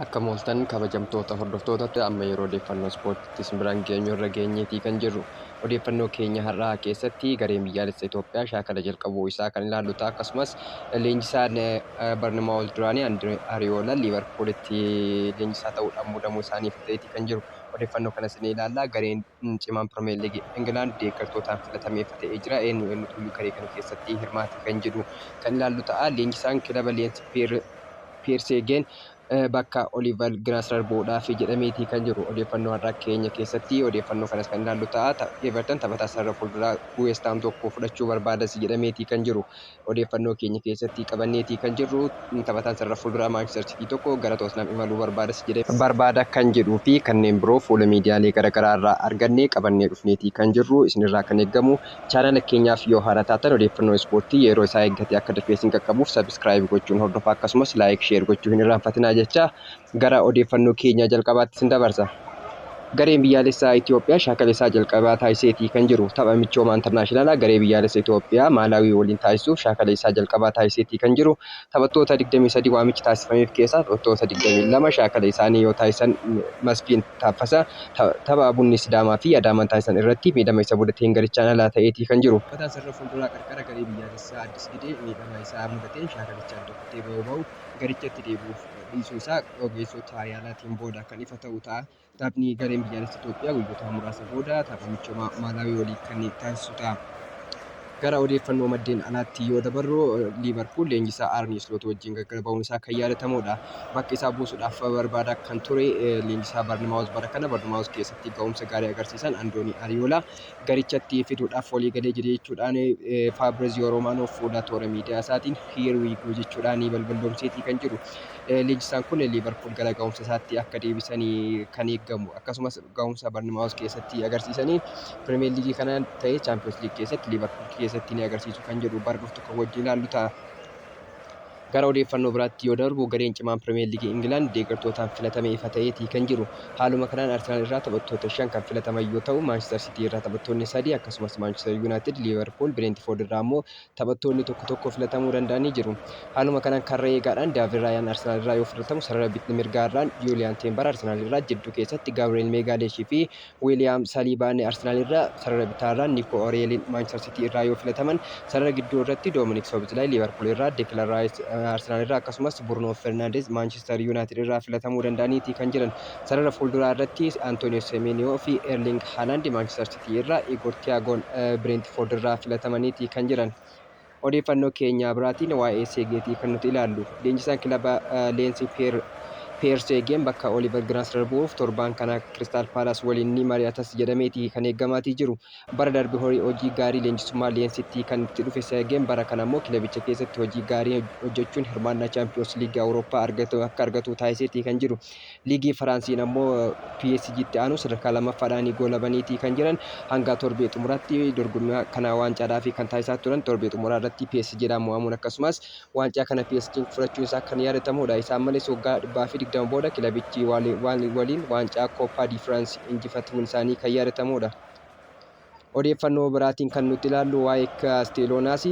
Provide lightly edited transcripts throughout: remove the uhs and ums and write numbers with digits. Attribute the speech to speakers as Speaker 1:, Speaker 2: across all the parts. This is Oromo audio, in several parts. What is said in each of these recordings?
Speaker 1: Akkam ooltan kabajamtoota hordoftoota amma yeroo odeeffannoo ispoortiitti isin biraan geenyu irra geenyeetii kan jirru. Odeeffannoo keenya har'aa keessatti gareen biyyaalessa Itoophiyaa shaakala jalqabuu isaa kan ilaallu ta'a. Akkasumas leenjisaan Barnamaawuz duraanii Andree Ariyoola Liivarpuulitti leenjisaa ta'uudhaan muudamuu isaaniif ta'eetii kan jiru. Odeeffannoo kanas ni ilaalla. Gareen cimaan Pirimeer Liigii Ingilaand deeggartootaan filatamee ta'ee jira. Eenyu eenyutu garee kana keessatti hirmaate kan jedhu kan ilaallu ta'a. Leenjisaan kilaba Leensi Piyeer bakka Oliiver Giraasner bu'uudhaaf jedhameetii kan jiru odeeffannoo har'a keenya keessatti odeeffannoo kanas kan ilaallu ta'a. Everton taphataa sarara fuulduraa West Ham tokko fudhachuu barbaadas jedhameetii kan jiru odeeffannoo keenya keessatti qabanneetii kan jirru taphataan sarara fuulduraa Manchester City tokko gara Tottenham imaluu barbaadas jedhee barbaada kan jedhuu fi kanneen biroo fuula miidiyaalee garaagaraa irraa argannee qabannee dhufneetii kan jirru isinirraa kan eeggamu chaanala keenyaaf yoo haaraa taatan odeeffannoo ispoortii yeroo isaa eeggate akka dafee isin qaqqabuuf subscribe gochuun hordofaa akkasumas like share gochuu hin irraanfatinaa jecha gara odeeffannoo keenya jalqabaatti isin dabarsa. Gareen biyyaalessaa Itoophiyaa shaakala isaa jalqabaa taasiseetii kan jiru tapha michooma intarnaashinaalaa garee biyyaalessa Itoophiyaa Maalaawii waliin taasisuuf shaakala isaa jalqabaa taasiseetii kan jiru taphattoota 23 waamichi taasifameef keessaa taphattoota 22 shaakala isaanii yoo taasisan Masfiin Taaffasaa tapha Bunni Sidaamaa fi Adaamaan taasisan irratti miidhama isa mudateen garichaan alaa ta'eetii kan jiru. Taphataan sarara fuulduraa qarqara garee biyyaalessaa Addis Gidee miidhama isaa mudateen shaakalichaan tokkottee ba'uu ba'u garichatti deebi'uuf dhiisuu isaa ogeessota yaalaatiin booda kan ifa ta'u ta'a. Taphni gareen biyyaalessa Itoophiyaa guyyoota muraasa booda tapha michooma Maalaawii waliin kan taasisu ta'a. Gara odeeffannoo maddeen alaatti yoo dabarru Liivarpuul leenjisaa Arnii Sloot wajjin gargar ba'uun isaa kan yaadatamudha. Bakka isaa buusuudhaaf barbaadaa kan ture leenjisaa Barnamaawuz bara kana Barnamaawuz keessatti ga'umsa gaarii agarsiisan Andoonii Ariyoolaa garichatti fiduudhaaf walii galee jira jechuudhaan Faabriiziyoo Roomaanoo fuula toora miidiyaa isaatiin here we go jechuudhaan balballoomseetii kan jiru. Leenjisaan kun Liivarpuul gara ga'umsa isaatti akka deebisanii kan eegamu akkasumas ga'umsa Barnamaawuz keessatti agarsiisanii Pirimeer Liigii kana ta'ee Chaampiyoons Liig keessatti Liivarpuul keessatti ni agarsiisu kan jedhu bara dhuftu kan wajjin ilaallu ta'a. Gara odeeffannoo biraatti yoo darbu gareen cimaan Pirimeer Liigii Ingilaand deeggartootaan filatame ifa ta'eetii kan jiru. Haaluma kanaan Arsenaal irraa taphattoota 5 kan filataman yoo ta'u Maanchister Sitii irraa taphattoonni 3 akkasumas Maanchister Yuunaayitid, Liivarpuul, Bireentifoord irraa immoo taphattoonni tokko tokko filatamuu danda'anii jiru. Haaluma kanaan karra eegaadhaan Daavid Raayaan Arsenaal irraa yoo filatamu sarara mirgaa irraan Juuliyaan Teembar Arsenaal irraa jidduu keessatti Gabriel Meegaaleeshii fi Wiiliyaam Saliibaan Arsenaal irraa sarara bitaa irraan Niikoo Oreeliin Maanchister Sitii irraa yoo filataman sarara gidduu irratti Doominik Soobizlaay Liivarpuul irraa Deklan Raayis Arsenaal irraa akkasumas Burunoo Fernaandeez Maanchister Yuunaayitid irraa filatamuu danda'aniiti kan jiran. Sarara fuulduraa irratti Antooniyoo Semeniyoo fi Erling Haalaand Maanchister Sitii irraa Igor Tiyaagoon Bireentifoord irraa filatamaniiti kan jiran. Odeeffannoo keenya biraatiin waa'ee Seegeetii kan nuti ilaallu. Leenjisaan kilaba Leensi Piyeer Seegeen bakka Oliiver Giraasner bu'uuf torbaan kana Kiristaal Paalaas waliin ni mari'atas jedhameeti kan eeggamaatii jiru. Bara darbe hojii gaarii leenjisummaa Leensitti kan itti dhufe Seegeen bara kana immoo kilabicha keessatti hojii gaarii hojjechuun hirmaannaa Chaampiyoons Liigii Awurooppaa akka argatu taasiseetii kan jiru. Liigii Faransiin ammoo PSGtti aanu sadarkaa lammaffaadhaan goolabaniitii kan jiran hanga torbee xumuraatti dorgommii kana waancaadhaaf kan taasisaa turan torbee xumuraa irratti PSGdhaan mo'amuun akkasumas waancaa kana PSGn fudhachuun isaa kan yaadatamudha. Isaan malees waggaa 120 booda kilabichi waliin waancaa Kooppaa di Firaans injifatuun isaanii kan yaadatamudha. Odeeffannoo biraatiin kan nuti ilaallu waa'ee Kaasteeloonaas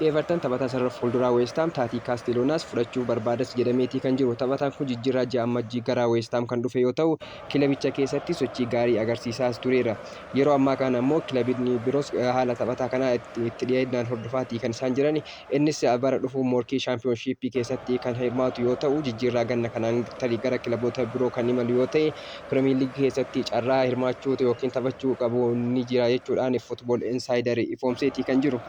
Speaker 1: Everton taphataa sarara fuulduraa West Ham Taatii Kaasteeloonaas fudhachuu barbaadas jedhameetii kan jiru. Taphataan kun jijjiirraa ji'a Ammajjii gara West Ham kan dhufe yoo ta'u kilabicha keessatti sochii gaarii agarsiisaas tureera. Yeroo ammaa kana ammoo kilabni biroos haala taphataa kanaa itti dhiyeennaan hordofaatii kan isaan jiran. Innis bara dhufu morkii shaampiyoonshiippii keessatti kan hirmaatu yoo ta'u jijjiirraa ganna kanaan tarii gara kilaboota biroo kan imalu yoo ta'e Pirimeer Liigii keessatti carraa hirmaachuu yookiin taphachuu qabu ni jira jechuudhaan Football Insider ifoomseetii kan jiru.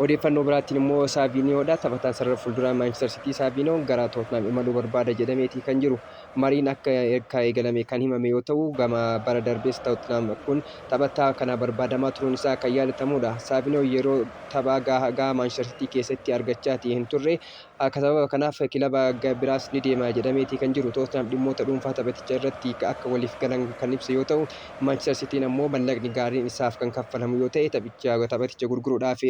Speaker 1: Odeeffannoo biraatiin immoo Saaviiniyoodha. Taphataan sarara fuulduraa Maanchister Sitii Saaviiniyoon gara Tottenham imaluu barbaada jedhameetii kan jiru. Mariin akka eegalame kan himame yoo ta'u gama bara darbees Tottenham kun taphataa kana barbaadamaa turuun isaa kan yaadatamudha. Saaviiniyoon yeroo taphaa gahaa Maanchister Sitii keessatti argachaatii hin turre. Akka sababa kanaaf kilaba biraas ni deema jedhameetii kan jiru. Tottenham dhimmoota dhuunfaa taphaticha irratti akka waliif galan kan ibse yoo ta'u Maanchister Sitiin ammoo mallaqni gaariin isaaf kan kaffalamu yoo ta'e taphaticha gurguruudhaaf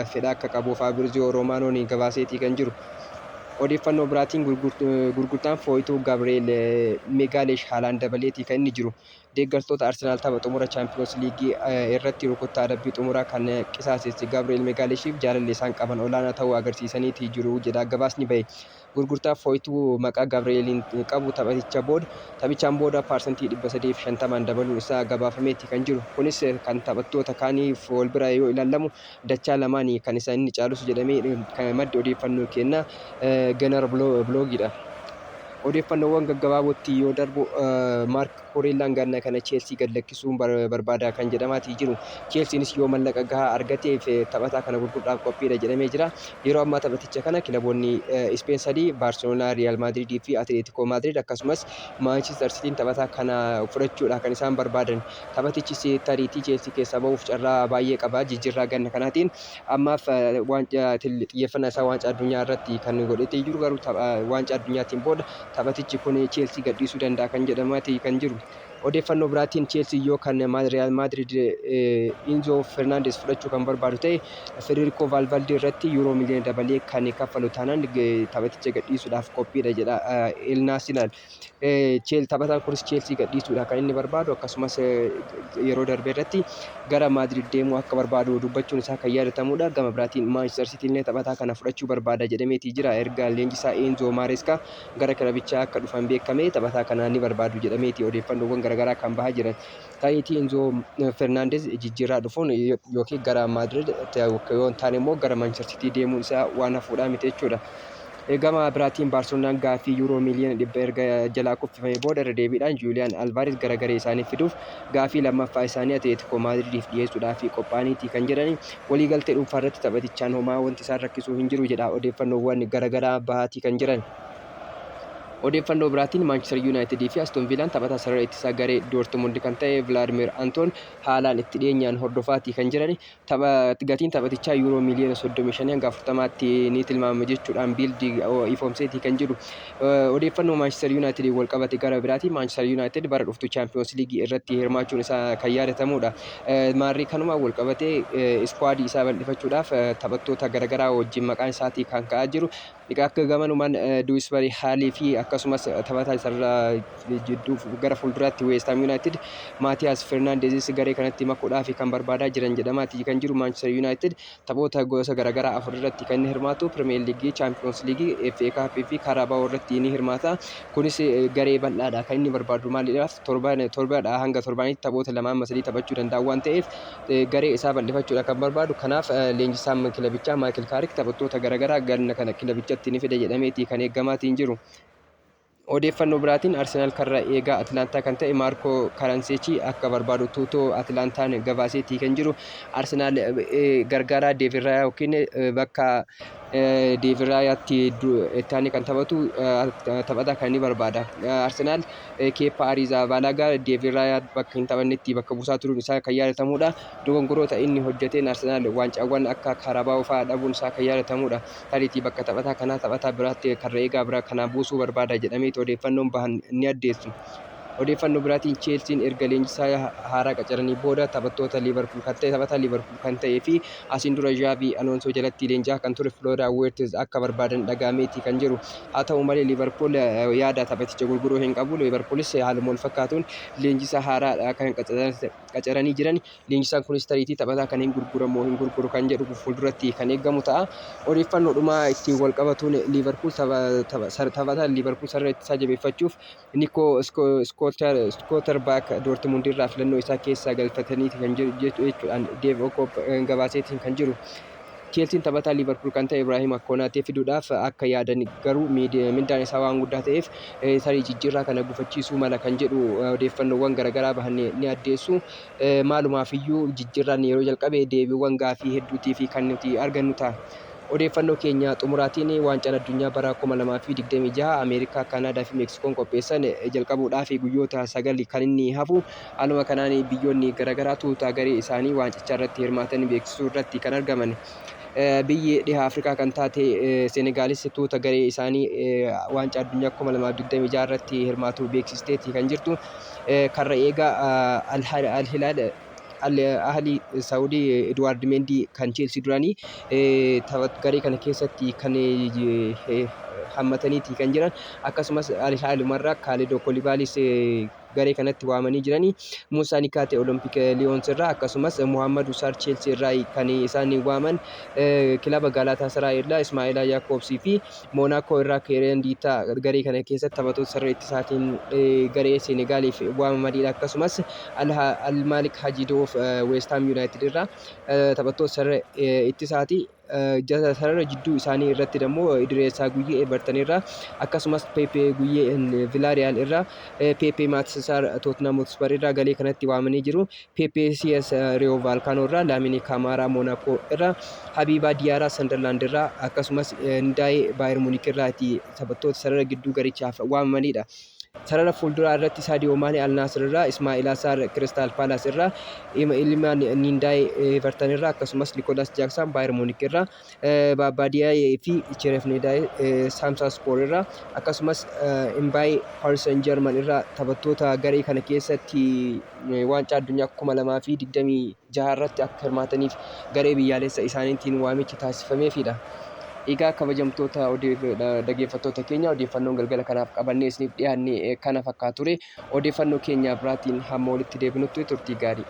Speaker 1: fedha akka qabu Faabriiziyoo Roomaanoon gabaaseetii kan jiru. Odeeffannoo biraatiin gurgurtaan fooyituu Gabriel Megaaleesh haalaan dabaleetii kan inni jiru. Deeggartoota Arsenaal tapha xumura Chaampiyoons Liigii irratti rukuttaa adabbii xumuraa kan qisaasesse Gabriel Megaaleeshiif jaalalli isaan qaban olaanaa ta'uu agarsiisaniitii jiru jedha gabaasni bahe. Gurgurtaa fooyituu maqaa Gabri'eeliin qabu taphaticha booda taphichaan booda 350% dabaluun isaa gabaafameeti kan jiru. Kunis kan taphattoota kaaniif wal bira yoo ilaalamu dachaa lamaanii kan isa inni caalus jedhamee kan maddi odeeffannoo kenna Ganar Bloogiidha. Odeeffannoowwan gaggabaabootti yoo darbu, Maark Kukureellaan ganna kana Cheelsii gad lakkisuun barbaada kan jedhamaatii jiru. Cheelsiinis yoo mallaqa gahaa argateef taphataa kana gurguruudhaaf qophiidha jedhamee jira. Yeroo ammaa taphaticha kana kilaboonni Ispeen sadii, Baarseloonaa, Riyaal Maadriidii fi Atileetikoo Maadriid akkasumas Maanchister Sitiin taphataa kana fudhachuudha kan isaan barbaadan. Taphatichis tariitii Cheelsii keessaa bahuuf carraa baay'ee qaba jijjiirraa ganna kanaatiin. Ammaaf xiyyeeffannaa isaa waancaa addunyaa irratti kan godhatee jiru, garuu waancaa addunyaatiin booda taphatichi kun Cheelsii gadhiisuu danda'a kan jedhamaati kan jiru. Odeeffannoo biraatiin, Cheelsii yoo kan Riyaal Maadriid Inzo Fernandes fudhachuu kan barbaadu ta'e, Federico Valverde irratti yuuroo miliyoona dabalee kan kaffalu taanaan taphaticha gadhiisuudhaaf qophiidha jedha El Nacional. Taphataan kunis Cheelsii gadhiisuudha kan inni barbaadu, akkasumas yeroo darbe irratti gara Maadriid deemuu akka barbaadu dubbachuun isaa kan yaadatamudha. Gama biraatiin Maanchister Sitiin illee taphataa kana fudhachuu barbaada jedhameetii jira. Erga leenjisaa Enzo Maresca gara kilabichaa akka dhufan beekame taphataa kana ni barbaadu jedhameeti odeeffannoowwan garaagaraa kan bahaa jiran. Ta'iitii Enzo Fernandez jijjiirraa dhufuun yookiin gara Maadriid yoo hin taane immoo gara Maanchister Sitii deemuun isaa waan hafuudhaa miti jechuudha. Gama biraatiin Baarseloonaan gaaffii yuuroo miliyoona 100 erga jalaa kuffifame booda irra deebiidhaan Juuliyaan Alvaares gara garee isaanii fiduuf gaaffii lammaffaa isaanii Atileetikoo Maadriidiif dhiyeessuudhaaf qophaa'aniiti kan jedhani. Waliigaltee dhuunfaa irratti taphatichaan homaa wanti isaan rakkisuu hin jiru jedha odeeffannoowwan garaagaraa bahaatii kan jiran. Odeeffannoo biraatiin Maanchister Yuunaayitidii fi Aston Viilaan taphataa sarara ittisaa garee Doortmund kan ta'e Vilaadimir Antoon haalaan itti dhiyeenyaan hordofaatii kan jiran. Gatiin taphatichaa yuuroo miliyoona 35 hanga 40tti ni tilmaamama jechuudhaan Biildi ifoomseetii kan jiru. Odeeffannoo Maanchister Yuunaayitid wal qabate gara biraatiin, Maanchister Yuunaayitid bara dhuftu Chaampiyoons Liigii irratti hirmaachuun isaa kan yaadatamudha. Maarrii kanumaan wal qabatee iskwaadii isaa bal'ifachuudhaaf taphattoota garaagaraa wajjin maqaan isaatii kan ka'aa jiru. Akka gamanumaan Duwisbarii Haalii fi akkasumas taphataa sarara jidduu gara fuulduraatti West Ham United Maatiyaas Fernandezis garee kanatti makuudhaaf kan barbaadaa jiran jedhamaati kan jiru. Manchester United taphoota gosa garaagaraa afur irratti kan inni hirmaatu: Premier League, Champions League, FA Cup fi Carabao irratti ni hirmaata. Kunis garee bal'aadha kan inni barbaadu. Maaliidhaaf? Torbaadha hanga torbaanitti taphoota lamaan sadii taphachuu danda'a waan ta'eef garee isaa bal'ifachuudha kan barbaadu. Kanaaf leenjisaan kilabichaa Maayikil Kaarik taphattoota garaagaraa ganna kana kilabichatti ni fida jedhameeti kan eeggamaatiin jiru. Odeeffannoo biraatiin Arsenaal karra eegaa Atilaantaa kan ta'e Maarkoo Karanseechi akka barbaadu Tuutoo Atilaantaan gabaaseetii kan jiru. Arsenaal gargaaraa Deevid Raayaa yookiin bakka Deevid Raayaatti itti kan taphatu taphataa kan ni barbaada. Arsenaal Keeppaa Ariizaabaalaagaa Deevid Raayaa bakka hin taphannetti bakka buusaa turuun isaa kan yaadatamudha. Dogongoroota inni hojjeteen Arsenaal waancaawwan akka Karabaa'oo fa'aa dhabuun isaa kan yaadatamudha. Tariitii bakka taphataa kanaa taphataa biraatti karra eegaa biraa kanaa buusuu barbaada jedhameeti odeeffannoon bahan ni addeessu. Odeeffannoo biraatiin Cheelsiin erga leenjisaa haaraa qacaranii booda taphattoota Liivarpuul kan ta'e taphataa Liivarpuul kan ta'ee fi asiin dura Zhaavii Aloonsoo jalatti leenjaa kan ture Florian Wirtz akka barbaadan dhagahameeti kan jiru. Haa ta'u malee Liivarpuul yaada taphaticha gurguruu hin qabu. Liivarpuulis haaluma wal fakkaatuun leenjisaa haaraa kan qacaranii jiran. Leenjisaan kunis tariitii taphataa kan hin gurguramoo hin gurguru kan jedhu fuulduratti kan eegamu ta'a. Odeeffannoo dhumaa ittiin wal qabatuun Liivarpuul taphataa Liivarpuul sarara ittisaa jabeeffachuuf Nikoo Skooterbaak Doortmund irraa filannoo isaa keessaa galfataniiti kan jiru jechuudhaan Deev Okoop gabaaseetiin kan jiru. Cheelsiin taphataa Liivarpuul kan ta'e Ibraahim Konaatee fiduudhaaf akka yaadan, garuu mindaan isaa waan guddaa ta'eef tarii jijjiirraa kana gufachiisuu mala kan jedhu odeeffannoowwan garaagaraa bahan ni addeessu. Maalumaafiyyuu jijjiirraan yeroo jalqabe deebiiwwan gaafii hedduutii fi kan nuti argannu ta'a. Odeeffannoo keenya xumuraatiin waancaan addunyaa bara 2026 Ameerikaa, Kaanaadaa fi Meeksikoon qopheessan jalqabuudhaaf guyyoota 9 kan inni hafu. Haaluma kanaan biyyoonni garaagaraa tuuta garee isaanii waancicha irratti hirmaatan beeksisuu irratti kan argaman. Biyyi dhiha Afrikaa kan taate Senegaalis tuuta garee isaanii waancaa addunyaa 2026 irratti hirmaatu beeksisteeti kan jirtu. Karra eegaa Al Hilaal Al Ahli Saawudii Edwaard Mendii kan Cheelsii duraanii garee kana keessatti kan hammataniiti kan jiran. Akkasumas Al Hilaalumarraa Kaalidoo Kolibaalis garee kanatti waamanii jiranii. Muusaa Nikaate Olompik Liyoons irraa, akkasumas Muhammad Usaar Cheelsii irraa kan isaan waaman, kilaba Gaalaataa irraa Ismaa'ilaa Yaakoob fi Moonaakoo irraa Keereen Diitaa garee kana keessatti taphattoota sarara ittisaatiin garee Senegaaliif waamamanidha. Akkasumas Almaalik Hajidoof Weestaam Yuunaayitid irraa taphattoota sarara ittisaati. Sarara jidduu isaanii irratti immoo Idireessaa Guyyee Everton irraa, akkasumas Pepe Guyyee Vilaariyaal irraa, Pepe Maatisar Tottenham Hotspur irraa garee kanatti waamanii jiru. Pepe CS Riyoo Valkaanoo irraa, Laamini Kaamaaraa Monaakoo irraa, Habibaa Diyaaraa Sanderlaand irraa, akkasumas Ndaayee Baayern Muunik irraa taphattoota sarara gidduu garichaaf waamamanidha. Sarara fuulduraa irratti Saadiyoo Maanee Al Naasir irraa, Ismaa'il Asaar Kiristaal Paalaas irraa, Ilimaan Nindaayee Everton irraa, akkasumas Nikoolaas Jaaksan Baayern Muunik irraa, Baabbaadiyaa fi Cheref Nidaayee Saamsaa Spoor irraa, akkasumas Imbaayee Paris Saint Germain irraa taphattoota garee kana keessatti waancaa addunyaa 2026 irratti akka hirmaataniif garee biyyaalessa isaaniitiin waamichi taasifameefidha. Egaa kabajamtoota dhaggeeffattoota keenya, odeeffannoon galgala kanaaf qabannee isiniif dhiyaanne kana fakkaatu ture. Odeeffannoo keenya biraatiin hamma walitti deebinutti turtii gaarii.